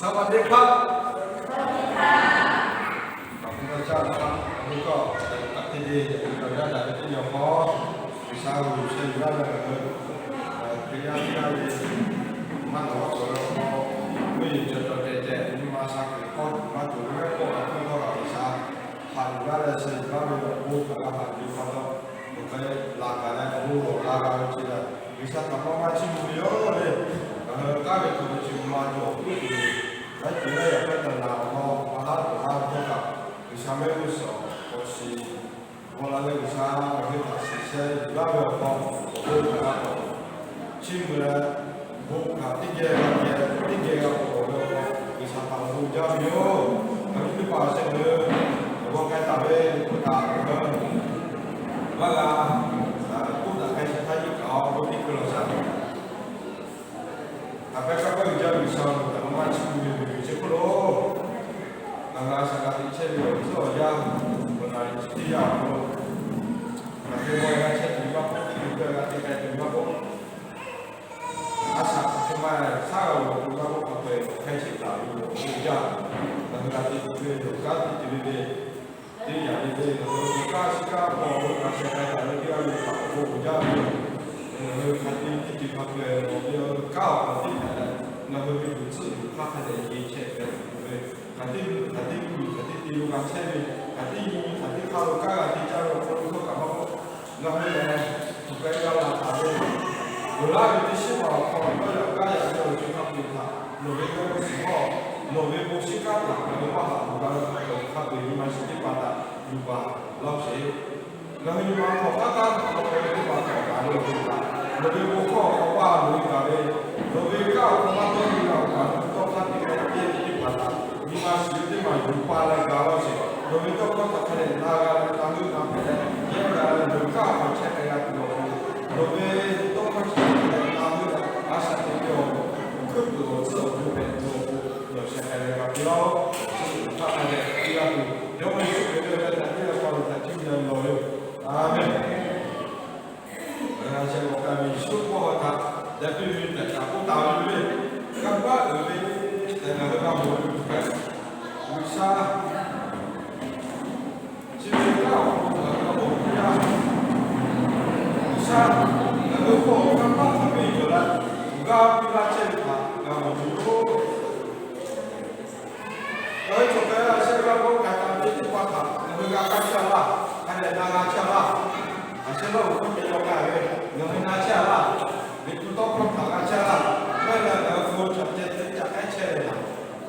สวัสดีครับ Awˬ viˉ awˬ nyi, awˬ viˉ kawˆ, teˇ geh yaꞈ nyi awˬ yanˇ daꞈ ve teˇ nyi awˬ hk'aw, G'uiˬsha g'uiˬ sheh yuˬ laˇ ve ngaˬ hui Hkriꞈ yaˇ teˇ g'aˇ le, maˇ nawˬ awˬ hk'aw lo, mvuhˇ yeˬ cawˬ cawˬ cehˬ cehˬ nyi ma sha kuiˬ hkawˇ tuˬ maˇ cawˬ ve k'oˆ a hk'oˆ hkawˇ kaꞈ G'uiˬsha haꞈ yuˬ laˇ leh sheh yuˬ laˇ ve awˬ bon htaꞈ g'a haꞈ yuˬ ve pa taw, awˬ hk'e laˬ kaꞈ leh bon lawˬ la g'a ve chi lehˬ, G'uiˬsha htaꞈ maˇ maˇ chiˇ mvuh ve yoˬ le. Ngaˬ hui kanˉ ve hk'aw ve chi ma cawˬ puiˉ tuˬ ve, laiˉ ceuˬ laiˉ yaꞈ hpehˇ taˍ naˍ awˬ lawn a laˉ tuˬ laˇ ve hkawˇ kaꞈ, G'uiˬsha mehˆ g'uˇ suhˍ awˬ shiˍ g'aw la leh G'uiˬsha ngaˬ hui htaꞈ shiˍ sheh yuˬ laˇ ve awˬ hk'aw, awˬ bon htaꞈ g'a k'awꞈ chiˇ mvuh leh, bon htaꞈ teˇ geh g'a geh, teˇ geh g'a k'awꞈ ve awˬ hk'aw, G'uiˬsha htaꞈ awˬ bon jaˇ ve yoˬ. Ngaˬ hui teˇ hpaˍ sheh ngaˬ hui g'aw k'ai taˍ ve bon htaꞈ ngaˬ hui maˇ g'a k'oˆ daꞈ k'ai shehˍ htaˇ, nyi kaꞈ awˬ bon teˇ hkui lawˬ shaˍ. Hk'aˬ hk'e kaˇ pawˆ uiˍ jaˇ G'uiˬsha-oˬ, htaꞈ maˇ maˇ chiˇ mvuh ve miˬguiˬ chi hk'oˆ lo, ngaˬ hui a shaꞈ g'a teꞈ chehˇ ve awˬ tcuhˉ awˬ yanˇ, awˬ naˍ riˍ chi teˇ yanˇ awˬ hk'aw lo, ngaˬ hui g'aw g'a chehˇ tuˬ ve maˇ k'oˆ, teˇ g'aˇ g'a te k'ai tuˬ ve maˇ k'oˆ, a shaꞈ hk'aˬ hk'e ma shaˉ g'a loˍ tuˬ maˇ k'oˆ, hk'a peu-eˬ hk'e sheˍ taˍ ve awˬ bon jaˇ. Ngaˬ hui g'a te tuˬ ve awˬ kanˉ teˇ ceuˬ le le, teˇ yanˇ le le, ngaˬ hui kanˉ shiˉ kanˉ paw lo g'a sheh k'ai taˍ ve teˇ g'aˇ le le htaꞈ awˬ bon uiˍ jaˇ ve yoˬ. Ngaˬ hui hk'a te teˇ ceuˬ hk'a peu-eˬ lawˬ ve kanˉ awˬ hk'aw teˇ hpaˍ leh, ngaˬ hui ve yuˬ tcuhˆ yuˬ hk'aˇ hk'a dehꞈ yeˬ chehˇ ve tuˬ ve, hk'aˬ teˇ nyi hk'aˬ teˇ nyi hk'aˬ teˇ te lo g'a chehˇ ve, hk'aˬ teˇ nyi hk'aˬ teˇ hk'aˇ lo kanˉ g'a te jaˇ ve awˬ hk'aw lo hkawˇ kaꞈ maˇ k'oˆ, ngaˬ hui lehˬ tuˬ k'ai g'a laˬ taˍ ve, loˍ laˇ ve teˇ shiˉ paˍ awˬ hk'aw lo yawˇ yaꞈ gaˇ yaꞈ ve awˬ ceuˬ hk'a peu-eˬ htaꞈ nawˬ ve g'aˇ g'uˇ suhˍ hk'aw, nawˬ ve bon shiˉ kanˉ htaꞈ ngaˬ hui maˇ haꞈ tuˬ g'a ve hk'a peu-eˬ nyi ma shiˍ teˇ hpaˍ htaꞈ yuˬ baˬ laˇ sheˍ. Ngaˬ hui nyi ma hk'aw k'aˉ k'aˉ hk'aw hk'aw ve teˇ hpaˍ htaꞈ gaˬ ve awˬ ceuˬ htaꞈ nawˬ ve bon hkawˇ awˬ hk'aw maˇ loꞈ e gaˬ ve, nawˬ ve kanˉ awˬ hk'aw maˇ dawˇ nyi g'a awˬ kaꞈ tawˇ hk'aˇ te k'ai ve teˇ hpaˍ htaꞈ nyi ma shiˍ ve teˇ maˬ yuˬ pa leh gaˬ laˇ sheˍ. Nawˬ ve tawˇ hkawˇ htaꞈ hk'a dehꞈ na g'a leh na hui na hpehꞈ leh yehˇ g'a leh nawˬ ve kanˉ awˬ hk'aw chehˇ k'ai g'a tuˬ awˬ pon, nawˬ ve tawˇ hkawˇ chi hk'a dehꞈ na hui leh a shaꞈ teꞈ ve awˬ hkuiˉ puiˍ awˬ tcuhˉ awˬ bon hpehꞈ tuˬ awˬ pon, nawˬ sheh k'ai leh g'a piˇ laˇ-oˆ. Chi htaꞈ hk'a dehꞈ piˇ g'a tuˬ, Jawˇmawˇ Yeˍsuˆ Hkriꞈ ve awˬ meh htaꞈ teˇ g'aˇ hk'aw lo htaꞈ cuˇ nyi lawˬ ve yoˬ. A menˬ. Ngaˬ hui a sheh k'awꞈ k'ai ve Yeˍsuˆ hpawˇ hk'aw htaꞈ leh piˇ ve tehꞈ kaꞈ k'oˆ taˍ ve le, kanˇ paˆ uiˍ ve tehꞈ ngaˬ hui g'a mawˬ ve yoˬ. G'uiˬsha chi ve kanˉ awˬ hk'aw lo ngaˬ hui g'a mawˬ ve teˇ yanˇ, G'uiˬsha ngaˬ hui hk'aw kanˇ paˆ hk'a piˇ cawˬ leh, g'a piˇ laˇ chehˇ ve htaꞈ g'a mawˬ ve yoˬ. Ngaˬ hui cawˬ k'ai a sheh g'a k'awꞈ k'ai taˍ ve teˇ hpaˍ htaꞈ ngaˬ hui g'a k'ai chehˇ a laˇ, hk'a dehꞈ na g'a chehˇ a laˇ. A sheh laˇ oˬ hkawˇ ceh yaw k'ai ve, ngaˬ hui na chehˇ a laˇ. Liꞈ hpu tawˇ hkawˇ htaꞈ g'a chehˇ a laˇ. Maˇ heˆ leh ngaˬ hui hpu cawˬ ceh teˇ caꞈ k'ai chehˇ ve laˬ,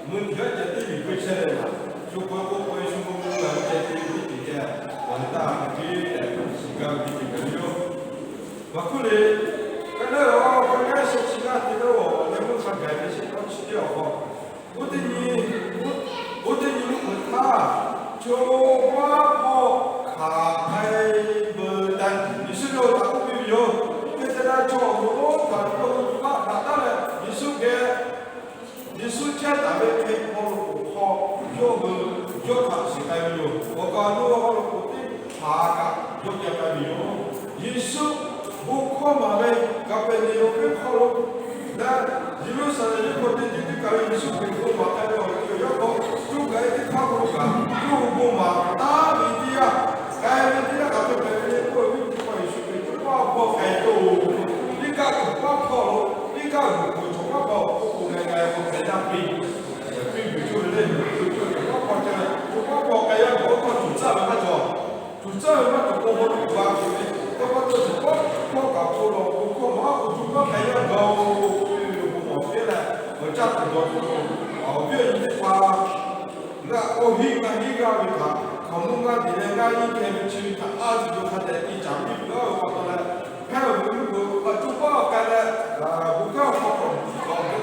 mvuhˇ tiˍ yaˇ ceh teˇ miˬ guˇ chehˇ ve laˬ, shu k'oˆ k'oˆ k'oˆ ve shu k'oˆ k'oˆ ve ceh teˇ miˬ guˇ ceh, ngaˬ hui taˇ hk'a piˇ tehꞈ shiˍ gaˇ ve teˇ ceuˬ gaˬ ve yoˬ. Maˇ hk'oˆ le, ka lehˉ a, ka lehˉ sheh chi g'aˇ te leh awˬ leh meuˇ hk'a gaˬ ve sheˍ tawˇ chi teˇ awˬ hk'aw, oˇ teˇ nyi, oˇ teˇ nyi meuˇ hk'aw htaˇ, co maˇ hpawˇ hkanˍ k'ai veuˬ tehꞈ Yeˍsuˆ yawˇ hui htaꞈ k'oˆ piˇ ve yoˬ. Oˇ hk'e te leh chaw awˬ moˍ lonˉ htaꞈ yawˇ hui hpaˆ daꞈ taˉ leh Yeˍsuˆ geh Yeˍsuˆ chehˇ taˍ ve hk'e haw loꞈ k'oˍ hk'aw yawˇ hui yawˇ htaꞈ shiˍ k'ai ve yoˬ. Awˬ kaˍ awˬ nu haw loꞈ k'oˍ teˇ hpaˍ kaꞈ yawˇ geh k'ai ve yoˬ. Yeˍsuˆ bon hkawˇ maˍ ve Kaˍpeˍneˍonˍ venˇ hk'aw lo leh, Yeˍruˆsaˍlehnˍ venˇ hk'aw teˇ ceuˬ teˇ kaˬ ve Yeˍsuˆ Hkriꞈ bon maˍ k'ai ve awˬ ceuˬ yawˇ hk'aw coˇ gaˬ e teˇ hk'aˇ hk'aw lo kaꞈ, yawˇ hui bon maˍ taˉ ve teˇ yanˇ, k'ai ve teˇ yanˇ hk'aˬ hk'e hpehꞈ ve le k'oˆ ve, Yeˍsuˆ Hkriꞈ co paˇ hpawˇ k'ai tuˬ, iˉ kaˆ cawˬ paˇ hpawˇ lo, iˉ kaˆ g'uiˬ k'oˍ cawˬ paˇ hpawˇ k'oˆ k'o leh k'ai k'o hpehꞈ yaˇ piˇ, piˇ g'uiˬ coˇ ve le, co paˇ hpawˇ ceh leh co paˇ hpawˇ k'ai yaˇ k'o tawˇ cawˬ tcuhˉ ve maˇ cawˬ. Cawˬ tcuhˉ ve maˇ cawˬ k'o, haw loꞈ k'oˍ g'a tuˬ ve, tawˇ pa taw cawˬ paˇ hpawˇ kaꞈ k'oˆ law k'o, hkawˇ maˇ k'oˆ, co paˇ k'ai yaˇ gaˬ-oˬ k'oˆ ve yoˬ. Bon maˍ piˇ leh, awˬ caˇ tuˬ dawˬ tuˬ, awˬ viˉ awˬ nyi teˇ hpaˍ, ngaˬ k'awꞈ hiˆ ngaˬ hiˆ g'a ve htaꞈ hkaoˍmonˇ g'aˇ tiꞈ leh ngaˇ iˉ hkeh ve chi ve htaꞈ a tuˬ ve hk'a dehꞈ i caˍ piˇ peuˬ laˇ ve pa taw leh, hk'e ve mvuhˇ hk'aw a co paˇ k'ai leh, bon kanˉ hk'aw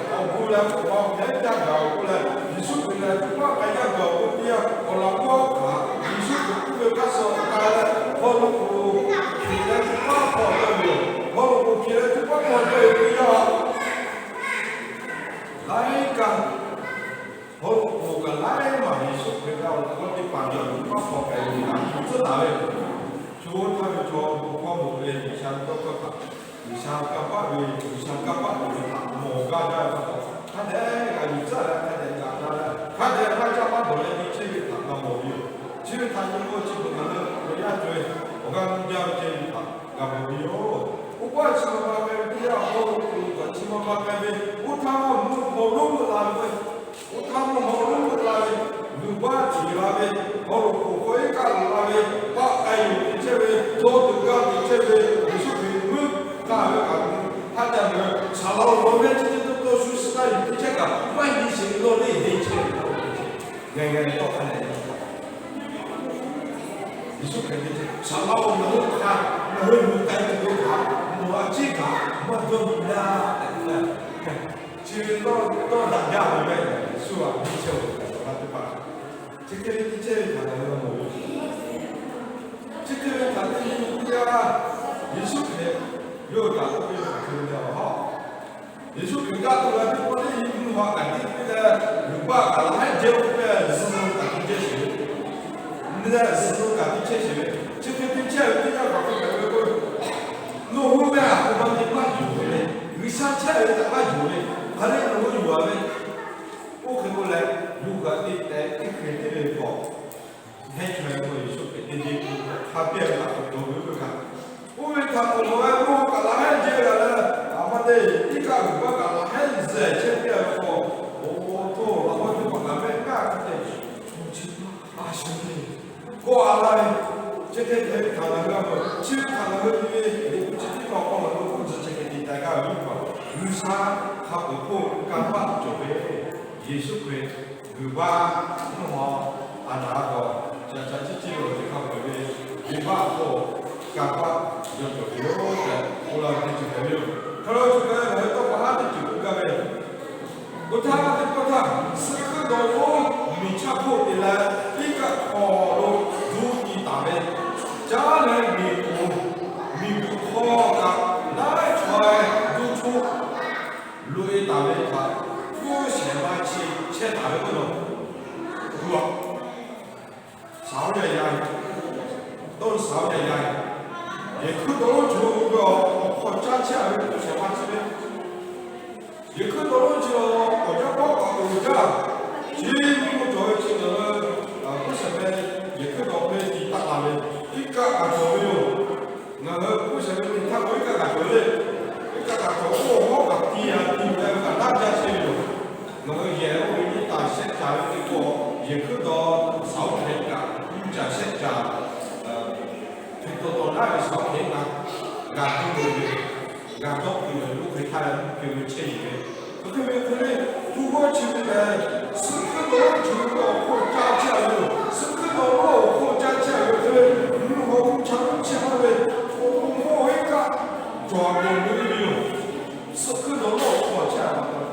k'awꞈ gu leh k'awꞈ maˇ hpehꞈ jaˇ gaˬ-oˬ k'oˆ leh, Yeˍsuˆ Hkriꞈ lehˬ co paˇ k'ai yaˇ gaˬ-oˬ k'oˆ piˇ a. Awˬ laꞈ g'awˇ htaꞈ Yeˍsuˆ Hkriꞈ k'oˆ ve hk'a suh k'ai leh, haw loꞈ k'oˍ hkiˬ leh co paˇ hpawˇ k'ai ve yoˬ. Haw loꞈ k'oˍ hkiˬ leh co paˇ hpawˇ k'ai ve teˇ yanˇ, laiˉ kaꞈ haw loꞈ k'oˍ kaꞈ laiˉ maˬ Yeˍsuˆ Hkriꞈ g'a awˬ laꞈ g'awˇ teˇ hpaˍ ve awˬ co paˇ hpawˇ k'ai ve htaꞈ tcuhˉ taˍ ve yoˬ. Shu htaˇ ve chaw bon hkawˇ mawˬ ve G'uiˬsha ve tawˇ hkawˇ htaꞈ G'uiˬsha kanˇ paˆ ve, G'uiˬsha kanˇ paˆ tuˬ ve htaꞈ mawˬ gaˇ jaˇ ve pa taw, hk'a dehꞈ g'a yuˬ tcuhˉ leh hk'a dehꞈ g'a Chi ve htaꞈ nyi k'o, chi beuꞈ ngaˬ hui Hkriꞈ yaˇ co-e awˬ g'aˇ nuˇ jaˇ ve ceh ve htaꞈ g'a mawˬ ve yoˬ. Oˇ paˆ chi ma ma k'ai ve teˇ yanˇ, awˬ hk'aw lo k'oˍ kaꞈ chi ma ma k'ai ve, oˇ htaˇ maˇ mvuhˇ haw lonˉ veuꞈ la ve k'o, oˇ htaˇ mvuhˇ haw lonˉ veuꞈ la ve, g'uiˬ baˆ tiˍ la ve, haw loꞈ k'oˍ hk'aw iˉ kaˆ loꞈ la ve, paˆ k'ai yuˬ te chehˇ ve, dawˇ teuꞈ gaˇ te chehˇ ve, Yeˍsuˆ Hkriꞈ meuˇ hk'a ve kaꞈ, hk'a ca ve, saˍ laꞈ awˬ lawn mehˆ chi teˇ tawˇ tawˇ shu suhˉ taˇ yuˬ te chehˇ kaꞈ, maˇ heˆ sheˍ ve law leˇ heˆ chehˇ ve, ngaˬ ngaˬ tawˆ hk'a leh Yeˍsuˆ Hkriꞈ te chehˇ saˍ laꞈ awˬ lawn hk'a, ngaˬ hui luˬ k'ai tuˬ ve htaꞈ nawˬ a ciˉ kaꞈ maˇ dawˇ nyi laˇ tehꞈ k'oˆ ve. Chi ve tawˇ daꞈ jaˇ ve mehˆ, Yeˍsuˆ a nyi chehˇ ve htaꞈ awˬ g'aˇ teˇ hpaˍ, chi hk'e ve te chehˇ ve htaꞈ ngaˬ hui g'a mawˬ ve. Chi hk'e ve htaꞈ te ve teˇ yanˇ, Yeˍsuˆ Hkriꞈ yawˇ hui kaꞈ k'oˆ piˇ ve hk'aˬ hk'e ve le a haˉ Yeˍsuˆ Hkriꞈ g'aˇ tuˬ g'a teˇ pawˆ teˇ nyi mvuhˇ haw kaꞈ teˇ piˇ leh, g'uiˬ baˆ kaꞈ laˬ hehˉ jehˇ k'oˆ piˇ leh, zuhꞈ nuˇ kaꞈ te jehˇ sheˍ ve, nyi leh zuhꞈ nuˇ kaꞈ te chehˇ sheˍ ve, chi hk'e te chehˇ ve teˇ yanˇ hk'aˬ hk'e hpehꞈ ve k'o, nawˬ hui ve a htoꞈ ma te maˇ yonˍ ve le. G'uiˬsha chehˇ ve htaꞈ maˇ yonˍ ve, hk'aˬ hk'e nawˬ hui yonˍ a ve, oˇ hk'e k'oˆ leh, yonˍ kaꞈ te tehꞈ teˇ hk'e te ve k'awꞈ hehˉ chaweh k'o, Yeˍsuˆ Hkriꞈ teˇ deˇ hk'a piˇ ve htaꞈ k'awꞈ cawˬ ve k'oˆ ve kaꞈ, oˇ ve htaꞈ k'awꞈ nawˬ ve k'oˆ kaꞈ laˬ hehˉ jehˇ g'a leh, a ma te, iˉ kaˆ g'uiˬ baˆ kaꞈ laˬ hehˉ zehˬ chehˇ piˇ ve k'o, oˇ to laˬ hawˉ teˇ hpaˍ kaꞈ mehˆ kaˆ hk'e te, chi a shu le, kawˆ a laˇ ve, chi hk'e te ve htaꞈ ngaˬ hui a ma, chi ve htaꞈ ngaˬ hui te ve, liꞈ hpu chi teˇ hpaˍ awˬ hk'aw ngaˬ hui k'oˆ tcuh chi hk'e te taˍ gaˇ ve teˇ hpaˍ, G'uiˬsha hk'a peuˬ hk'oˆ kanˇ paˆ cawˬ ve, Yeˍsuˆ Hkriꞈ g'uiˬ baˆ mvuhˇ haw a naˍ a k'awꞈ ca ca ciˉ ciˉ ve awˬ ceuˬ hk'a peuˬ ve, venˇ baˆ hk'oˆ kanˇ paˆ yaw cawˬ ve yoˬ tehꞈ k'oˆ laˇ ve teˇ ceuˬ hpehꞈ ve yoˬ. Hk'e la chi kaꞈ ngaˬ hui tawˇ pa haˉ teˇ ceuˬ k'oˆ gaˇ ve, oˇ htaˇ teˇ pawˆ htaˇ, suhˆ hkuiˉ dawˬ lonˉ miˬ chaˇ hk'oˆ te leh, iˉ kaˆ hk'aw lo duˇ nyi taˍ ve, caˉ leh miˬ k'oˍ, miˬ guiˬ hk'aw kaꞈ laiˉ chaw duˇ htoˆ loꞈ e taˍ ve htaꞈ g'uˇ shehˍ ma chi chehˇ taˍ ve k'oˆ lo, g'uˇ a, saˍ oˇ yaˇ yaˇ, dawˇ saˍ oˇ yaˇ yaˇ, yehˬ hkuiˉ dawˬ lonˉ chi lo g'uˇ a awˬ hk'aw caˇ chehˇ ve g'uˇ shehˍ ma chi ve, yehˬ hkuiˉ dawˬ lonˉ chi lo awˬ jaˇ pawˆ k'awꞈ loˍ jaˇ. Chi nyi k'o cawˬ ve chi ngaˬ hui g'uˇ shehˍ ma yehˬ hkuiˉ dawˬ hk'e tiꞈ taˆ la ve, iˉ kaˆ kaꞈ cawˬ ve yoˬ. Ngaˬ hui g'uˇ shehˍ ma te htaˇ k'o iˉ kaˆ kaꞈ cawˬ le. Iˉ kaˆ kaꞈ cawˬ k'o, hawˉ kaꞈ ti a ti ve kaꞈ daˇ jaˇ chehˇ ve yoˬ. Ngaˬ hui yehˬ oˇ ve nyiˇ taˍ shehˆ caˍ ve teˇ k'o, yehˬ hkuiˉ dawˬ saˍ oˇ hk'e kaꞈ nyiˇ caˍ shehˆ caˍ hk'e taw taw naˉ ve saˍ oˇ hk'e g'a tuˇ ve, g'a dawˇ tuˬ ve, oˇ hk'e htaˇ g'a tuˇ ve chehˇ ve. Hk'e ve hk'e le, tu g'awˇ chi ve lehˬ, suhˆ hkuiˉ dawˬ lonˉ chi ve awˬ hk'oˆ caˇ chehˇ ve yoˬ. Suhˆ hkuiˉ dawˬ lonˉ awˬ hk'oˆ caˇ chehˇ ve hk'e le, mvuhˇ haw mvuhˇ chaˇ lonˉ chehˇ maˇ ve, oˇ hk'oˆ iˉ kaˆ cawˬ a peuˬ ve yoˬ. Suhˆ hkuiˉ dawˬ lonˉ awˬ hk'aw chehˇ a pa taw,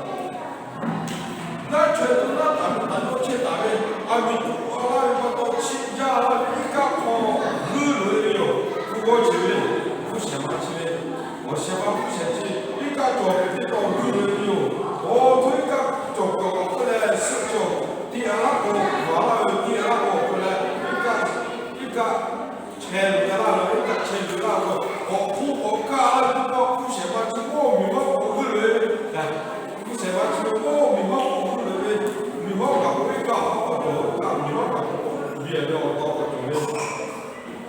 naˉ chaweh to naˉ taˍ ve htaꞈ dawˇ chehˇ taˍ ve, a miˬ tuꞈ a laˇ ve pa taw chiˇ jaˇ laˇ ve iˉ kaˆ hk'aw g'uiˇ loꞈ e ve yoˬ. Hpu g'awˇ chi ve, g'uˇ shehˍ ma chi ve, awˬ shehˍ ma g'uˇ shehˍ chi iˉ kaˆ cawˬ peuˬ teˇ taw g'uiˇ loꞈ e ve yoˬ. Awˬ to iˉ kaˆ cawˬ peuˬ awˬ hk'aw leh suhˆ cawˬ ti a laˇ k'o, a laˇ ve ti a laˇ k'o awˬ hk'aw leh, iˉ kaˆ, iˉ kaˆ chehˇ loꞈ e laˇ ve, iˉ kaˆ chehˇ loꞈ e laˇ k'o, k'awꞈ hk'oˆ k'awꞈ kaˆ laˇ ve teˇ pawˆ g'uˇ shehˍ ma chi mawˇ miˬ hawˉ k'awꞈ g'uiˇ loꞈ e ve, g'uˇ shehˍ ma chi mawˇ miˬ hawˉ k'awꞈ g'uiˇ loꞈ e ve, miˬ hawˉ kaꞈ k'oˆ iˉ kaˆ awˬ hk'aw cawˬ, iˉ kaˆ miˬ hawˉ kaꞈ k'oˆ ve a ve awˬ taw k'awꞈ cawˬ ve,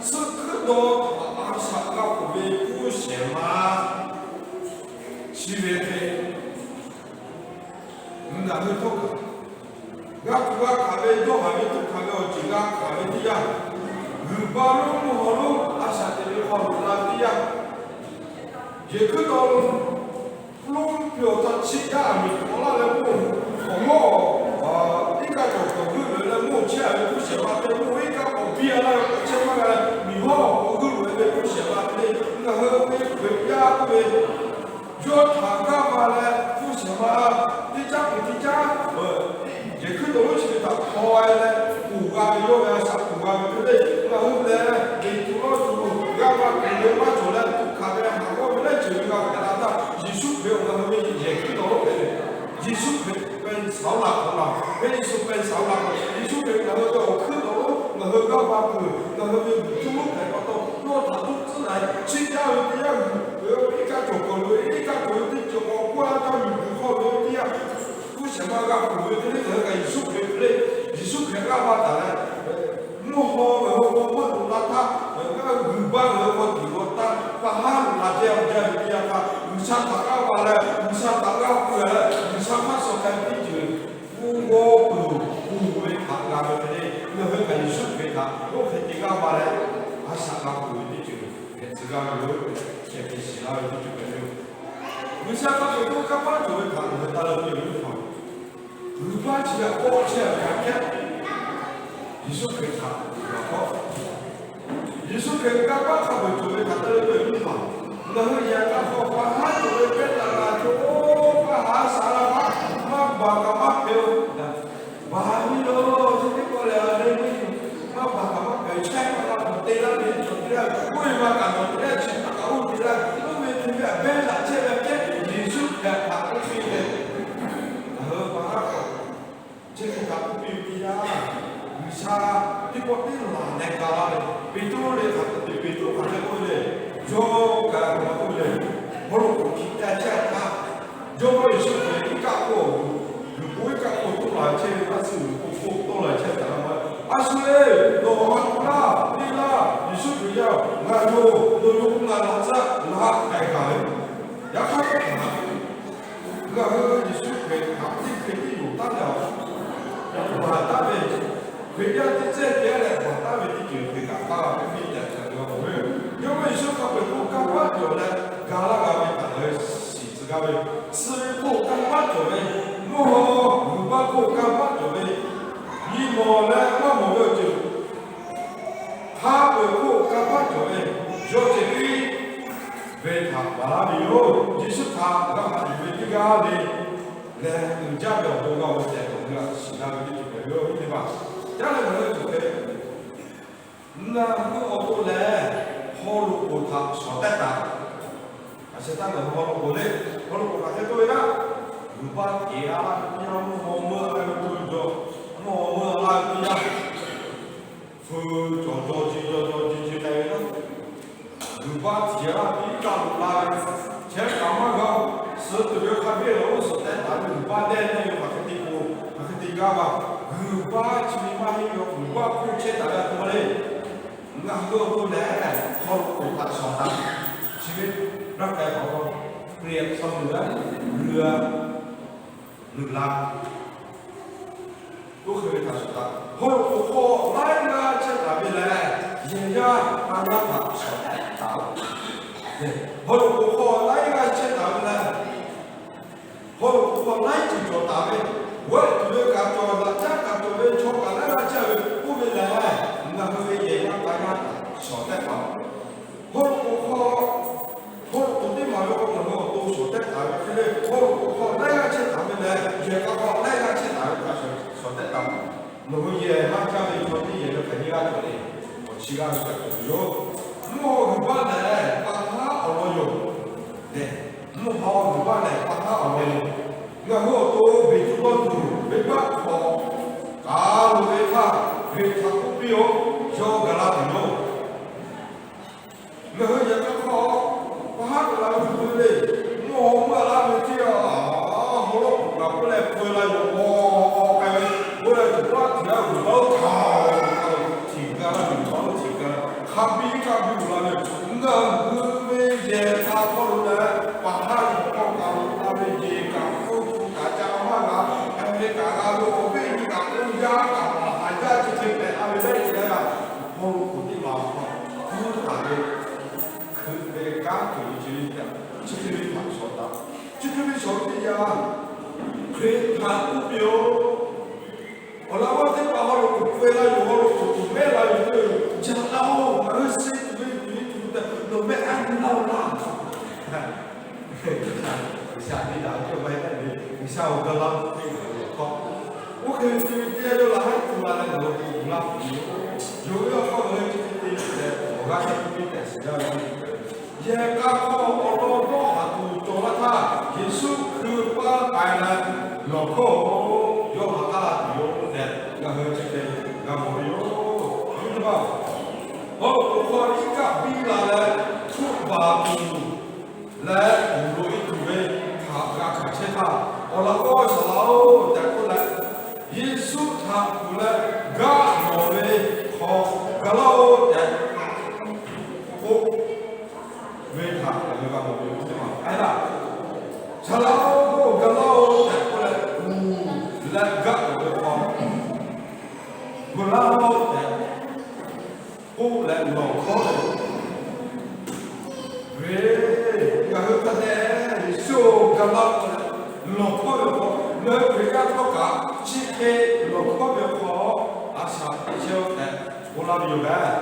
suhˆ hkuiˉ dawˬ htaꞈ a shaꞈ g'a k'oˍ ve g'uˇ shehˍ ma chi ve hk'e, ngaˬ hui htawˇ kaꞈ g'a tuˬ g'a hkanˍ ve dawˇ haˍ ve tuꞈ hkanˍ ve awˬ ceuˬ g'a hkanˍ ve teˇ yanˇ, g'uiˬ baˆ lonˉ mvuhˇ haw lonˉ a shaꞈ teꞈ ve hk'aw loꞈ la ve teˇ yanˇ, yehˬ hkuiˉ dawˬ lonˉ piˇ awˬ htaˇ chiˇ jaˇ a miˬ tuꞈ a laˇ leh mawˇ awˬ mawˇ iˉ kaˆ cawˬ k'awꞈ g'uiˇ loꞈ e leh mawˇ chehˇ a ve g'uˇ shehˍ ma hk'e, mawˇ iˉ kaˆ k'awꞈ piˇ a laˇ ve k'awꞈ chehˇ maˇ g'a leh, miˬ hawˉ k'awꞈ g'uiˇ loꞈ e ve g'uˇ shehˍ ma hk'e le, ngaˬ hui ve Hkriꞈ yaˇ k'oˆ ve, yawˇ htaꞈ g'aˇ va leh g'uˇ shehˍ ma teˇ caˉ peuˬ teˇ caˉ, yehˬ hkuiˉ dawˬ lonˉ chi ve htaꞈ hpaw e leh, kuˬ g'a ve yawˇ ve a shaꞈ kuˬ g'a ve hk'e le, ngaˬ hui lehˬ, Peˍtruˆ lawˇ tuˬ g'a va kuˬ ve maˇ cawˬ leh, tuꞈ hkanˍ ve haˍ g'awˇ ve laiˉ ceuˬ ve g'a hpehꞈ la htaˇ, Yeˍsuˆ Hkriꞈ ngaˬ hui ve yehˬ hkuiˉ dawˬ lonˉ hpehꞈ ve, Yeˍsuˆ Hkriꞈ เป็นเสาหลักของเรา Hk'e Yeˍsuˆ เป็นเสาหลัก Yeˍsuˆ Hkriꞈ ngaˬ hui ve awˬ hkuiˉ dawˬ lonˉ, ngaˬ hui g'aˇ va kuˬ, ngaˬ hui ve tuˉ lonˉ hpehꞈ pa taw, yawˇ htaꞈ tuˉ tcuhˉ leh chiˇ jaˇ ve teˇ yanˇ g'uiˬ, iˉ kaˆ cawˬ k'awꞈ loꞈ e, iˉ kaˆ cawˬ ve teˇ ceuˬ k'awꞈ k'oˆ laˇ htaˇ miˬ guiˬ hk'aw loꞈ e ve teˇ yanˇ, g'uˇ shehˍ ma g'a kuˬ ve hk'e le, ngaˬ hui kaꞈ Yeˍsuˆ Hkriꞈ hk'e le, Yeˍsuˆ Hkriꞈ g'aˇ va taˍ leh, mvuhˇ haw G'uiˬsha htaꞈ g'aˇ va leh, G'uiˬsha htaꞈ g'aˇ pu leh, G'uiˬsha maˇ suh k'ai ve teˇ ceuˬ, g'uˇ g'awˇ peuˬ uˬ ve htaꞈ g'a ve hk'e le, ngaˬ hui kaꞈ Yeˍsuˆ Hkriꞈ htaꞈ oˇ hk'e te g'aˇ va leh, a shaꞈ g'a peuˬ ve teˇ ceuˬ hpehꞈ tcuh g'a ve yoˬ tehꞈ, hk'e te shiˍ laˇ ve teˇ ceuˬ hpehꞈ ve yoˬ. G'uiˬsha hk'a peu-eˬ htaˇ kanˇ paˆ cawˬ ve htaꞈ ngaˬ hui taˇ leuˉ ve yoˬ. G'uiˬ baˆ chi ve k'awˆ chehˇ ve hk'a kehˉ, Yeˍsuˆ Hkriꞈ htaꞈ g'a k'awˆ Yeˍsuˆ Hkriꞈ kanˇ paˆ hk'a peu-eˬ cawˬ ve htaꞈ te leh ve yoˬ ma. Ngaˬ hui yaꞈ k'a hk'aw pa haˉ cawˬ ve pehˇ taˍ kaꞈ cawˬ, pa haˉ saˍ laˇ maˇ, maˇ baˬ kaꞈ maˇ hpehꞈ-o. Baˬ ve yoˬ, chi teˇ pawˆ lehˬ, a leh ve yoˬ. Maˇ baˬ kaꞈ maˇ hpehꞈ, chehˇ kaꞈ la cawˬ te laˇ ve cawˬ te laˇ ve, k'oˆ ve ma kaꞈ cawˬ te laˇ, chi htaꞈ kaꞈ oˇ te laˇ, oˇ ve hk'e ve a behˇ laꞈ chehˇ ve kehˉ Yeˍsuˆ Hkriꞈ htaꞈ k'oˆ piˇ ve, ngaˬ hui pa haˉ k'awꞈ Chi hk'e htaꞈ k'oˆ piˇ ve teˇ yanˇ, G'uiˬsha teˇ pawˆ teˇ laˬ leh ga laˇ ve, Peˍtruˆ leh hk'aˬ hk'e te, Peˍtruˆ hk'aˬ hk'e k'oˆ ve le, yawˇ kaꞈ hk'aˬ hk'e k'oˆ ve le, haw loꞈ k'oˍ hkiˬ ca chehˇ htaˇ, Jawˇmawˇ Yeˍsuˆ Hkriꞈ iˉ kaˆ hk'oˆ, g'uiˬ po iˉ kaˆ hk'oˆ toˇ laˬ chehˇ ve, a shu g'uiˬ po hk'oˆ tawˆ laˬ chehˇ taˍ la ma. A shu le, nawˬ ha tuˬ laˇ, le laˇ, Yeˍsuˆ Hkriꞈ yaˇ-oˬ, ngaˬ yoˬ, nawˬ yoˬ k'o ngaˬ laꞈ caˆ laꞈ k'ai gaˬ ve. Yaꞈ hk'aˇ, ngaˬ hui Yeˍsuˆ Hkriꞈ htaꞈ teˇ hk'e tiˉ yoˬ taˉ leh, awˬ, baˬ taˉ ve, Hkriꞈ yaˇ teˇ cehˇ kehˉ leh baˬ taˉ ve teˇ ceuˬ hk'e kaꞈ taˇ piˇ tehꞈ hk'a g'a mawˬ ve yoˬ. Yawˇ ve Yeˍsuˆ hk'a peu-eˬ hk'oˆ kanˇ paˆ cawˬ leh ga laˇ g'a ve htaꞈ ngaˬ hui shiˍ tcuh gaˇ ve, suh ve hk'oˆ kanˇ paˆ cawˬ ve, mvuhˇ haw g'uiˬ baˆ hk'oˆ kanˇ paˆ cawˬ ve, nyi mawˬ leh maˇ mawˬ ve awˬ ceuˬ hk'a peu-eˬ hk'oˆ kanˇ paˆ cawˬ ve, yawˇ ceh tiˉ ve htaꞈ baˬ laˇ ve yoˬ. Yeˍsuˆ htaꞈ g'a haꞈ yuˬ ve teˇ g'aˇ le lehˬ, uiˍ jaˇ ve awˬ bon g'a-oˬ tehꞈ ngaˬ hui g'a shiˍ laˇ ve teˇ ceuˬ hpehꞈ ve yoˬ. Teˇ hpaˍ caˉ leh ngaˬ hui tuˬ hpehꞈ, ngaˬ hui awˬ to lehˬ haw loꞈ k'oˍ htaꞈ shawˍ tehˉ taˍ. A sheh taˇ ngaˬ hui haw loꞈ k'oˍ le, haw loꞈ k'oˍ htaꞈ hk'e k'oˆ ve naˆ, g'uiˬ baˆ kehˬ a laˇ ve teˇ yanˇ, mvuhˇ haw meuˆ a laˇ ve teˇ yanˇ, mvuhˇ haw meuˆ a laˇ ve teˇ yanˇ, hpu cawˬ jaw ji jaw jaw ji ji k'ai ve naˆ, g'uiˬ baˆ htiꞈ a laˇ ve teˇ yanˇ loꞈ la ve, chehˇ kaꞈ maˇ g'a-o. Suh tuˬ ve hk'a biˇ lawˬ oˇ shawˍ tehˉ taˍ ve g'uiˬ baˆ dehˇ tehˇ ve hk'aˬ hk'e te k'o, hk'aˬ hk'e te gaˇ va, g'uiˬ baˆ chi ve maˇ heˆ ve, g'uiˬ baˆ hk'oˆ chehˇ taˍ ve a htoꞈ ma le. Ngaˬ hui awˬ to lehˬ haw loꞈ k'oˍ htaꞈ shawˍ taˍ. Chi ve raˇ k'ai k'awꞈ k'ai shaw nuˬ la, nuˬ la, oˇ hk'e ve htaꞈ shawˍ taˍ. Haw loꞈ k'oˍ hk'aw laiˉ g'aˇ chehˇ taˍ ve lehˬ, yehˬ yaˇ a g'aˇ htaꞈ shawˍ taˍ. Haw loꞈ k'oˍ hk'aw laiˉ g'aˇ chehˇ taˍ ve lehˬ, haw loꞈ k'oˍ hk'aw laiˉ ceuˬ cawˬ taˍ ve, g'awehˇ tuˬ ve kaꞈ cawˬ, laꞈ caˉ kaꞈ cawˬ ve, chaw kaꞈ laiˉ g'aˇ chehˇ ve k'oˆ ve lehˬ, ngaˬ hui ve yehˬ yaˇ a g'aˇ htaꞈ shawˍ tehˉ taˍ. Haw loꞈ k'oˍ hk'aw, haw loꞈ k'oˍ teˇ maˬ ve k'o ngaˬ hui awˬ to shawˍ tehˉ taˍ ve hk'e le, haw loꞈ k'oˍ hk'aw laiˉ g'aˇ chehˇ taˍ ve lehˬ, yehˬ k'a hk'aw laiˉ g'aˇ chehˇ taˍ ve htaꞈ shawˍ tehˉ taˍ. Nawˬ hui yehˬ maˇ caˇ ve chaw teˇ yehˬ ve hk'aˬ nyiˇ g'aˇ cawˬ le, awˬ chi g'aˇ ve kaꞈ cawˬ tuˬ yoˬ. Mvuhˇ haw g'uiˬ baˆ lehˬ, pa haˉ awˬ lawn yoˬ. Lehˬ, mvuhˇ haw g'uiˬ baˆ lehˬ, pa haˉ awˬ lawn yoˬ. Ngaˬ hui awˬ to beˬ tuˬ dawˇ tuˬ, venˇ baˆ hk'awꞈ k'aˍ loˍ ve htaˇ, Hkriꞈ htaꞈ k'oˆ piˇ-oˬ, yawˇ gaˬ la tuˬ yoˬ. Ngaˬ hui yehˬ k'a hk'aw pa haˉ k'awꞈ la ve hk'e le, mvuhˇ haw meuˆ a laˇ ve teˇ yanˇ, haw lawˉ k'oˍ kaꞈ k'oˆ leh peu la yoˬ, k'awꞈ k'ai ve, k'oˆ leh tuˬ paˉ htiꞈ g'aˇ g'uiˬ baˆ oˇ htaꞈ k'oˆ, htiꞈ gaˇ laˇ g'uiˬ baˆ oˇ htiꞈ gaˇ, hk'a biˇ hk'a biˇ loꞈ la ve, ngaˬ hui ve yehˬ k'a hk'aw lo leh, pa haˉ ve hk'aw kaꞈ loꞈ la ve yehˬ kaꞈ hk'oˆ hpu kaꞈ ca maˇ g'a, hk'aˬ hk'e kaꞈ g'a ve awˬ viˉ nyi kaꞈ k'oˆ, yaˇ kaꞈ maˍ haˍ jaˇ, chi hk'e hpehꞈ la ve lehˬ, haw loꞈ k'oˍ teˇ maˬ hk'aw hpu taˍ ve hkui ve kanˉ tuˬ ve ce ve htaꞈ, chi hk'e ve htaꞈ shawˍ taˍ. Chi hk'e ve shawˍ ve teˇ yanˇ, Hkriꞈ htaꞈ k'oˆ piˇ-oˬ, awˬ laꞈ g'awˇ teˇ hpaˍ haw loꞈ k'oˍ pfuhˇ la yoˬ, haw loꞈ k'oˍ tuˬ mehˉ la yoˬ, jaˇ laˇ-oˬ, ngaˬ hui suh tuˬ ve tuˬ ve tuˬ tehꞈ nawˬ mehˆ a nyi laˇ-oˬ laˇ. G'uiˬsha teˇ daꞈ cawˇ maˇ heˆ tehꞈ ve, G'uiˬsha awˬ ga laˇ teˇ hpaˍ ve awˬ hkawˇ. Oˇ hk'e ve te ve teˇ yanˇ yawˇ laꞈ haˉ tuˬ la leh ngaˬ hui k'oˍ pfuhˇ laˇ tuˬ yoˬ. Yonˍ ve awˬ hk'aw ngaˬ hui chi hk'e te leh awˬ g'aˇ chehˇ piˇ tehꞈ shiˍ gaˇ ve, yehˬ k'a hk'aw awˬ lawn dawˇ haˍ tuˬ cawˬ laˇ htaˇ, Yeˍsuˆ hkui paˇ k'ai leh lawˬ hkawˇ-oˬ, yawˇ ha k'aˉ la tuˬ yoˬ tehꞈ ngaˬ hui chi hk'e g'a mawˬ ve yoˬ. Nyi ma, haw loꞈ k'oˍ hk'aw iˉ kaˆ biˇ la leh hpuˆ baˬ tuˬ leh uˍ loꞈ e tuˬ ve htaꞈ g'a hkanˍ chehˇ htaˇ, awˬ laꞈ g'awˇ shaˍ laꞈ-oˬ tehꞈ k'oˆ leh, Yeˍsuˆ htaꞈ kuˬ leh gaˆ lawˬ ve hk'aw ga laˇ-oˬ tehꞈ k'oˆ ve htaꞈ ngaˬ hui g'a mawˬ ve yoˬ. Aˬ htaˇ leh gaˆ k'oˍ ve hk'aw, gu laˇ lawˇ tehꞈ k'oˆ leh lawˬ hkawˉ ve, ve, ngaˬ hui hk'a dehꞈ Yeˍsuˆ ga laˇ k'oˆ leh lawˬ hkawˉ ve hk'aw, ngaˬ hui Hkriꞈ yaˇ htawˇ kaꞈ chi hk'e lawˬ hkawˉ ve hk'aw, a shaꞈ teꞈ chehˇ-oˆ tehꞈ k'oˆ laˇ ve yoˬ mehˍ.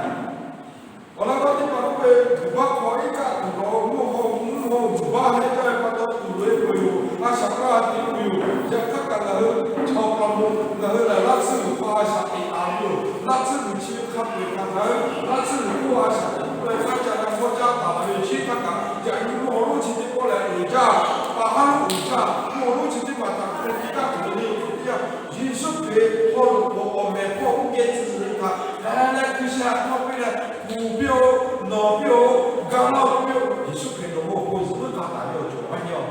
Awˬ laꞈ g'awˇ teˇ hpaˍ k'oˆ ve, g'uiˬ baˆ hk'aw iˉ kaˆ tuˬ lawˬ, mvuhˇ haw mvuhˇ haw g'uiˬ baˆ hehˉ jaˇ ve pa taw tuˬ loꞈ-e peuˬ yoˬ. A shaꞈ kaˇ te k'oˆ ve yoˬ. Yaꞈ hk'aˇ kaꞈ ngaˬ hui chaw pa lo ngaˬ hui lehˬ, laˇ tsuhˇ g'uiˬ hk'aw a shaꞈ teꞈ taˍ ve yoˬ. Laˇ tsuhˇ g'uiˬ chi ve hk'a peu-eˬ htaꞈ ngaˬ hui laˇ tsuhˇ g'uiˬ hk'oˆ a shaꞈ teꞈ k'oˆ leh, maˇ ca leh maˇ caˇ taˍ ve chi htaˇ kaꞈ, yaꞈ nyi mvuhˇ haw lonˉ chi teˇ pawˆ lehˬ uiˍ jaˇ, pa haˉ lonˉ uiˍ jaˇ. Mvuhˇ haw lonˉ chi teˇ maˬ htaꞈ hk'e te kaˇ tuˬ ve le. Yaꞈ hk'aˇ, Yeˍsuˆ Hkriꞈ haw loꞈ k'oˍ awˬ mehˍ hpawˇ uˉ geh tcuh ve htaꞈ hk'a leh hkui sha htawˇ piˇ leh, kuˬ piˇ-oˆ, nawˬ piˇ-oˆ, ga laˇ-oˆ piˇ-oˆ. Yeˍsuˆ Hkriꞈ nawˬ hui awˬ pon zuhꞈ muiˉ k'a taˍ ve awˬ ceuˬ maˇ heˆ-oˬ.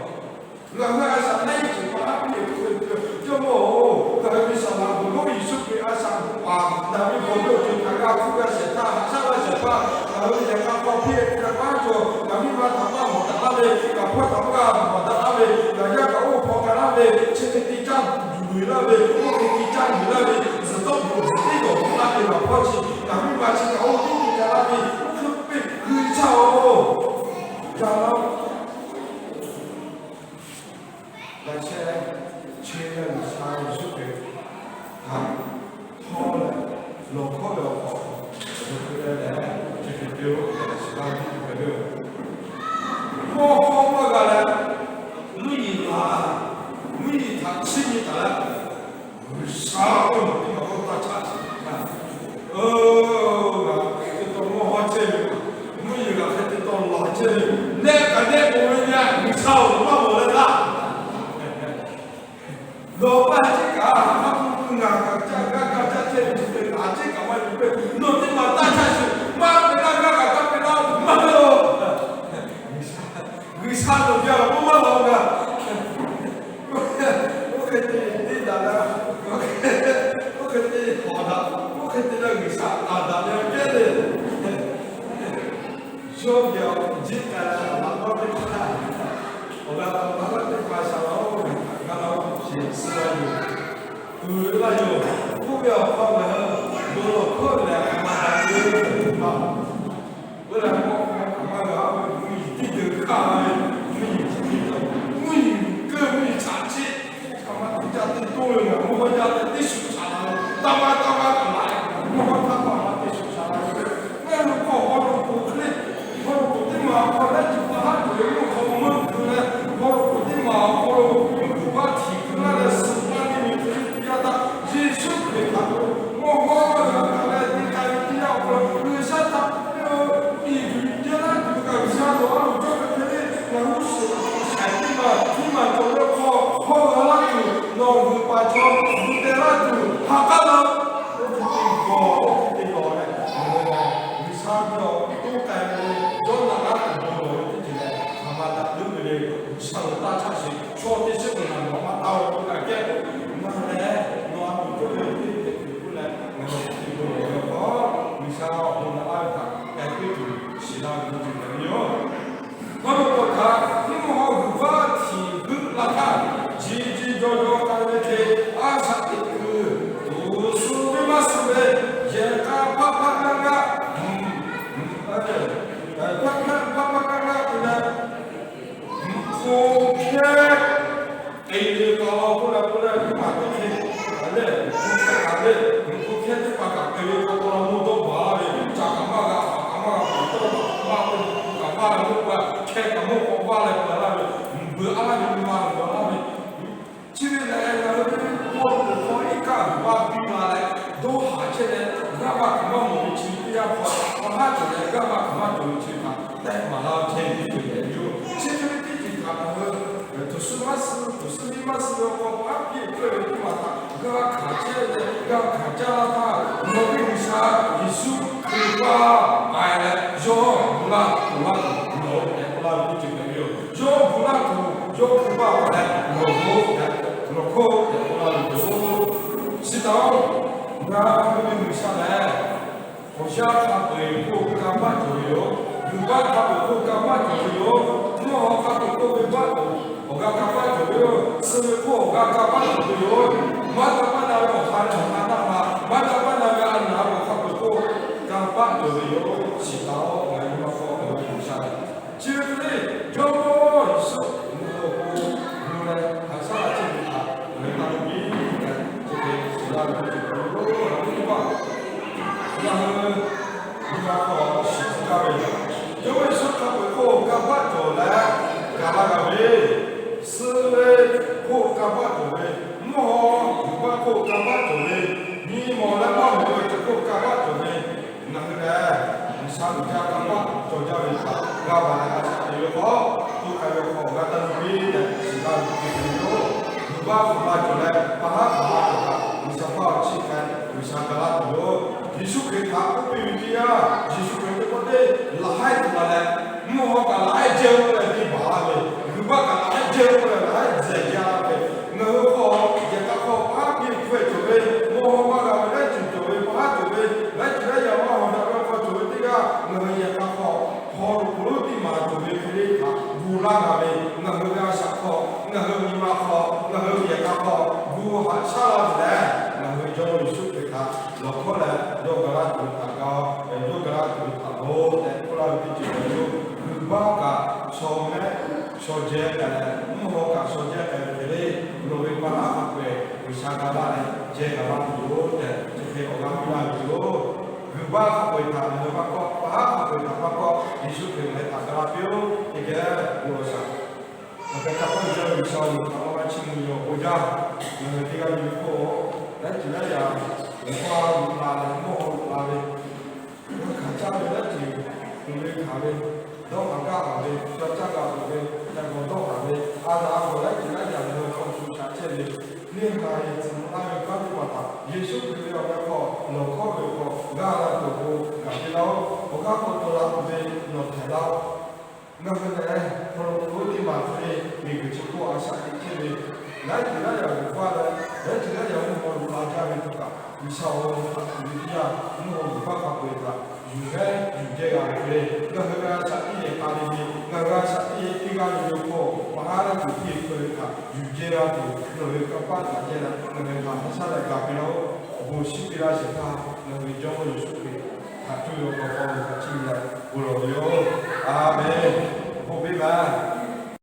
Ngaˬ hui a shaꞈ teꞈ tuˬ pa haˉ piˇ-eˬ k'oˆ ve, Jawˇmawˇ-oˬ, ngaˬ hui ve saˍ laꞈ g'uiˬ lonˉ Yeˍsuˆ Hkriꞈ a shaꞈ teꞈ paˍ, ngaˬ ve awˬ viˉ awˬ nyi htaꞈ g'a hpuˇ g'a shehˍ hpaˇ, haꞈ shaˉ laˇ shehˍ hpaˇ, ngaˬ hui ve yehˬ k'a hk'aw piˇ-eˬ hkui-a paˉ cawˬ. Ngaˬ miˇ ma htaꞈ maˇ mawˬ daꞈ laˇ ve, ngaˬ hpawˇ htaꞈ maˇ g'a mawˬ daꞈ laˇ ve, ngaˬ yaˇ kaꞈ oˇ hpaw k'ai laˇ ve, chi hk'e te caˇ yuˬ laˇ ve, oˇ hk'e te caˇ yuˬ laˇ ve, zuhꞈ tawˆ peuˬ zuhꞈ teˇ gawˬ laˇ ve, ngaˬ hpawˇ chi ngaˬ miˇ ma chi kaꞈ oˇ teˇ te k'ai laˇ ve, oˇ hk'e piˇ G'uiˬsha-oˬ, ga laˇ-oˆ. Laꞈ sheh chehˇ ve G'uiˬsha Yeˍsuˆ Hkriꞈ htaꞈ htawˇ leh lawˬ hkawˉ ve awˬ hk'aw, awˬ hk'aw lo lehˬ, chi hk'e te-o tehꞈ shiˍ laˇ ve teˇ ceuˬ hpehꞈ ve yoˬ. Mawˇ hawˇ maˇ g'a leh, mvuhˇ yeˬ laˬ, mvuhˇ yeˬ htaꞈ chiˇ nyi taˍ leh, G'uiˬsha k'oˆ ve teˇ maˬ k'oˆ taˇ chaˇ shiˍ. Oˬ, ngaˬ hk'e te taw mawˇ hawˇ chehˇ ve, mvuhˇ yeˬ g'aꞈ hk'e te taw laˬ chehˇ ve, nehˆ kaꞈ nehˆ k'oˍ ve nyi-a, G'uiˬsha-oˬ, maˇ mawˬ leh laˇ. Nawˬ pa ceˇ kaꞈ, a hk'aˇ k'oˆ k'o ngaˬ kaꞈ caˇ gaˇ kaꞈ caˇ chehˇ ve chi hk'e, a ceˇ kaꞈ maˇ yuˬ ve, nawˬ teˇ maˬ taˇ chaˇ shiˍ, maˇ te laˇ gaˇ kaꞈ taˇ te laˇ-oˬ, maˇ heˆ-oˬ. G'uiˬsha nawˬ geh awˬ k'oˆ maˇ law g'a. Oˇ hk'e te teˇ daꞈ leh, oˇ hk'e te hawˍ daꞈ, oˇ hk'e te leh G'uiˬsha taˍ daꞈ leh kehˉ le. Yawˇ geh awˬ jeˇ k'ai leh laꞈ maˇ teˇ hpaˍ, awˬ g'a taˍ laˇ teˇ hpaˍ shaˍ laꞈ-oˬ, g'a laꞈ-oˬ, shiˍ suh la yoˬ. Uiˍ la yoˬ. K'oˆ ve awˬ hk'aw lehˬ, bon lawˬ hkawˇ lehˬ, a ma daꞈ ve teˇ hpaˍ, oˇ lehˬ k'awꞈ maˇ g'a ve mvuhˇ yeˬ teˇ ceuˬ hkaˆ la ve, mvuhˇ yeˬ chi teˇ ceuˬ, mvuhˇ yeˬ keu mvuhˇ yeˬ chaꞈ chiˆ, a ma teˇ caˇ teˇ toˇ ve ngaˬ mvuhˇ hawˇ jaˇ leh teˇ shuˍ shaˍ la ve, taˇ maˇ taˇ maˇ kaꞈ laꞈ, mvuhˇ hawˇ htaˇ pa ma teˇ shuˍ shaˍ la ve, ngaˬ hui k'awꞈ haw lo k'oˍ hk'e le, haw lo k'oˍ teˇ maˬ awˬ hk'aw leh, chi pa haˉ tuˬ ve mvuhˇ hk'aw meuˇ hkui leh, haw lo k'oˍ teˇ maˬ awˬ hk'aw lo mvuhˇ yeˬ g'uiˬ baˆ htiꞈ hkui laˇ leh suh paˇ ve miˬ hk'e le teˇ yanˇ htaˇ, Yeˍsuˆ Hkriꞈ htaꞈ k'o mawˇ hawˇ g'a kaꞈ leh te k'ai ve teˇ yanˇ awˬ hk'aw lo G'uiˬsha htaꞈ ve-o, miˬ guiˬ yehˇ laˇ tuˬ ve kaꞈ G'uiˬsha nawˬ a loˍ cawˇ ve hk'e le, ngaˬ hui suhˍ shaiˍ teˇ maˬ nyiˇ maˬ cawˬ ve hk'aw hawˇ g'a laˇ tuˬ, nawˬ g'uiˬ paˍ chaw g'uiˬ teh laˇ tuˬ ha k'aˉ la. Oˇ hk'e te gawˬ, oˇ hk'e te gawˬ leh, ngaˬ hui lehˬ G'uiˬsha ve awˬ toˇ k'ai ve le, dawˇ laꞈ laˇ tuˬ bon lawˬ ve teˇ ceuˬ lehˬ, hk'aˬ ma daꞈ leuˉ ve le. G'uiˬsha lo taˇ chaˇ sheˍ, chaw teˇ shiˉ k'o naˬ nawˬ maˇ taˇ-oˬ k'oˆ kaꞈ kehˉ k'o, ngaˬ lehˬ nawˬ a loˍ cawˇ ve teˇ hpehꞈ tuˬ k'oˆ leh, ngaˬ hui te bon lawˬ ve awˬ hk'aw, G'uiˬsha awˬ bon naꞈ laˇ ve htaꞈ k'ai piˇ tuˬ shiˍ laˇ ve teˇ ceuˬ hpehꞈ ve yoˬ. Haw lo k'oˍ htaꞈ mvuhˇ haw g'uiˬ baˆ htiꞈ g'euˆ la htaˇ, ji ji jaw jaw k'ai ve hk'e a shaꞈ teꞈ kuiˬ, tuˬ suh ve maˇ suh ve, yehˬ k'a hpaˆ hpaˆ g'aˇ g'aˇ, hpaˆ hpaˆ hpaˆ hpaˆ g'aˇ g'aˇ te leh, mvuhˇ hk'oˆ hkehˇ te ve k'o la k'oˆ leh, k'oˆ leh, teˇ maˬ teˇ hk'e, a lehˬ, mvuhˇ hk'oˆ hkehˇ teˇ hpaˍ kaꞈ te ve k'o la, mvuhˇ dawˇ baˬ laˇ ve, ca kaꞈ maˇ g'a, haˍ kaꞈ maˇ g'a, tawˇ kaꞈ maˇ k'oˆ, kaꞈ maˇ k'oˆ, hkehˇ kaꞈ mvuhˇ k'awꞈ vaˇ leh peuˬ laˇ ve, mvuhˇ beuꞈ a laˇ ve, mvuhˇ ma g'uiˬ laˇ ve, chi ve lehˬ, ngaˬ hui ve bon lawˬ hkawˇ iˉ kaˆ g'uiˬ baˆ piˇ la leh, dawˇ haˍ chehˇ leh, g'aˇ baˆ hk'aˬ maˇ mawˬ ve chi ve teˇ yanˇ hk'aw, pa haˉ cawˬ leh g'aˇ baˆ hk'aˬ maˇ cawˬ ve chi htaꞈ tehˆ maˍ laˇ chehˇ ve teˇ ceuˬ hpehꞈ ve yoˬ. Chi hk'e ve teˇ ceuˬ htaꞈ ngaˬ hui tuˬ suh maˇ suh, tuˬ suh ve maˇ suh ve awˬ hk'aw, aˉ piˇ hpehˇ ve teˇ maˬ htaꞈ g'a hkanˍ chehˇ leh g'a hkanˍ caˇ laˇ htaˇ, nawˬ ve G'uiˬsha Yeˍsuˆ Hkriꞈ pa k'ai leh, yawˇ bon laˇ tuˬ laˇ tuˬ nawˬ hui tehꞈ k'oˆ laˇ ve teˇ ceuˬ hpehꞈ ve yoˬ. Yawˇ bon laˇ tuˬ, yawˇ Hkriꞈ pa k'ai leh, nawˬ hui lawˬ hkawˇ tehꞈ k'oˆ laˇ ve yoˬ. Chi htaꞈ ngaˬ hui ve G'uiˬsha lehˬ, awˬ yanˇ hk'a peu-eˬ hk'oˆ kanˇ paˆ cawˬ ve yoˬ. G'uiˬ baˆ hk'a peu-eˬ hk'oˆ kanˇ paˆ cawˬ ve yoˬ. Mvuhˇ haw hk'a peu-eˬ hk'oˆ ve baˆ awˬ g'a kanˇ paˆ cawˬ ve yoˬ. Suh ve hk'oˆ awˬ g'a kanˇ paˆ cawˬ ve yoˬ. Maˇ taˇ paˆ na ve awˬ ha leh awˬ ha naˆ ma, maˇ taˇ paˆ na ve a naˍ ve awˬ hk'a peu-eˬ k'oˆ, kanˇ paˆ cawˬ ve yoˬ. Shiˍ taˍ-oꞈ, ngaˬ nyi ma hk'aw ngaˬ hui G'uiˬsha lehˬ, chi ve hk'e le, Jawˇmawˇ Yeˍsuˆ Hkriꞈ awˬ pon gu leh haꞈ shaˉ la chehˇ ve htaꞈ ngaˬ hui taˇ lo piˇ tehꞈ, chi hk'e shiˍ laˇ ve teˇ ceuˬ hk'aw lo, a, nyi ma ngaˬ hui nyi ma hk'aw shiˍ tcuh gaˇ ve, Jawˇmawˇ Yeˍsuˆ hk'a peu-eˬ k'oˆ kanˇ paˆ cawˬ leh gaˬ la gaˬ ve, suh ve k'oˆ kanˇ paˆ cawˬ ve, mvuhˇ haw g'uiˬ baˆ k'oˆ kanˇ paˆ cawˬ ve, nyi mawˬ leh maˇ mawˬ ve awˬ ceuˬ k'oˆ kanˇ paˆ cawˬ ve, ngaˬ hui lehˬ G'uiˬsha uiˍ jaˇ kanˇ paˆ cawˬ jaˇ ve htaꞈ g'a maˍ leh a shaꞈ teꞈ ve k'o, to k'ai ve awˬ hk'aw g'a taˇ lo piˇ tehꞈ shiˍ laˇ ve teˇ ceuˬ hk'e ve yoˬ. G'uiˬ baˆ hk'aw la cawˬ leh pa haˉ hk'aˬ ma cawˬ kaꞈ, G'uiˬsha paˇ awˬ chiˇ k'ai G'uiˬsha ga laˇ tuˬ yoˬ. Yeˍsuˆ Hkriꞈ htaꞈ k'oˆ piˇ ve teˇ yanˇ, Yeˍsuˆ Hkriꞈ ve k'oˆ teˇ laꞈ haiˉ tuˬ la leh, mvuhˇ haw kaꞈ laꞈ haiˉ jehˇ k'oˆ leh te baˬ la ve, g'uiˬ baˆ kaꞈ laꞈ haiˉ jehˇ k'oˆ leh laꞈ haiˉ tzuhꞈ jaˇ la ve, ngaˬ hui hk'aw yehˬ k'a hk'aw pa haˉ piˇ hpfuhˇ cawˬ ve, mvuhˇ haw maˇ g'a ve laiˉ ceuˬ cawˬ ve, pa haˉ cawˬ ve, laiˉ ceuˬ laiˉ yaꞈ maˇ hawˬ daꞈ ve awˬ hk'aw cawˬ ve teˇ g'aˇ, ngaˬ hui yehˬ k'a hk'aw hawˉ lo k'oˍ lonˉ tiˇ maˍ cawˬ ve hk'e le htaꞈ gu laˇ g'a ve, ngaˬ hui ve a shaꞈ hk'aw, ngaˬ hui ve nyi ma hk'aw, ngaˬ hui ve yehˬ k'a hk'aw gu haꞈ shaˉ laˇ ve lehˬ, ngaˬ hui Jawˇmawˇ Yeˍsuˆ Hkriꞈ htaꞈ lawˬ hkawˉ leh yawˇ ga laˇ tuˬ ve htaꞈ ga, yawˇ ga laˇ tuˬ ve htaꞈ lo tehꞈ k'oˆ laˇ ve teˇ ceuˬ hk'e ve yoˬ. G'uiˬ baˆ kaꞈ shaw mehˆ shaw jehˇ k'ai leh, mvuhˇ haw kaꞈ shaw jehˇ k'ai ve hk'e le, nawˬ ve pa haˉ hk'a peu-eˬ G'uiˬsha ga laˇ leh jehˇ ga laˇ tuˬ yoˬ tehꞈ chi hk'e awˬ g'aˇ piˇ laˇ ve yoˬ. G'uiˬ baˆ hk'a peu-eˬ htaꞈ ngaˬ hui maˇ kawˆ, pa haˉ hk'a peu-eˬ htaꞈ maˇ kawˆ, Yeˍsuˆ Hkriꞈ ngaˬ hui htaꞈ ga laˇ piˇ-oˆ tehꞈ geh g'aw shaˍ. Ngaˬ hui hk'a peu-eˬ jaˇ ve G'uiˬsha, nawˬ htaꞈ awˬ g'aˇ chiˇ mvuh ve awˬ bon jaˇ. Ngaˬ hui teˇ g'aˇ le ve hk'oˆ laiˉ ceuˬ laiˉ yaꞈ, awˬ hk'aw lo la leh mvuhˇ haw lo la ve, g'a hkanˍ caˇ ve laiˉ ceuˬ, tuˬ ve hkanˍ ve, dawˇ haˍ gaˇ haˍ ve, caw caˇ g'a tuˬ ve, ca gawˬ dawˇ haˍ ve, a naˍ a gawˬ laiˉ ceuˬ laiˉ yaꞈ ngaˬ hui hk'aw shu shaꞈ chehˇ ve, neˇ hk'a ve tcuh laˇ ve kanˉ teˇ hpaˍ htaꞈ Yeˍsuˆ Hkriꞈ ve awˬ meh hk'aw lawˬ hkawˉ ve awˬ hk'aw g'a g'a tuˬ awˬ pon gaˬ piˇ laˇ-oˆ. Awˬ g'aˇ k'aw taw la tuˬ ve nawˬ htehꞈ laˇ-oˆ. Ngaˬ hui lehˬ hk'aw lo k'oˍ lonˉ teˇ maˬ hk'e le, miˬguiˬ chi hk'oˆ a shaꞈ teꞈ chehˇ ve, laiˉ ceuˬ laiˉ yaꞈ g'uiˬ baˆ leh laiˉ ceuˬ laiˉ yaꞈ mvuhˇ haw lo la jaˇ ve htaꞈ kaꞈ, G'uiˬsha-oˬ, hk'a tuˬ ve teˇ yanˇ mvuhˇ haw g'uiˬ baˆ hk'a peu-eˬ htaꞈ yuˬ hehˉ yuˬ jehˇ g'a ve hk'e le, ngaˬ hui g'a shaꞈ teꞈ yehˬ k'a ve le, ngaˬ hui g'a shaꞈ teꞈ yehˬ teˇ g'aˇ ve le hk'aw, pa haˉ laiˉ ceuˬ teˇ hkui ve htaꞈ yuˬ jehˇ g'a tuˬ, nawˬ ve kanˇ paˆ htaꞈ jehˇ leh ngaˬ hui htaꞈ haꞈ shaˉ leh gaˬ piˇ laˇ-oˆ. Awˬ bon shinˉ piˇ laˇ shehˍ hpaˇ ngaˬ hui ve Jawˇmawˇ Yeˍsuˆ Hkriꞈ htaꞈ cuˇ ve awˬ hk'aw hk'aw lo htaꞈ chiˇ mvuh leh bon lawˬ ve yoˬ. A menˬ. Awˬ bon piˇ maˇ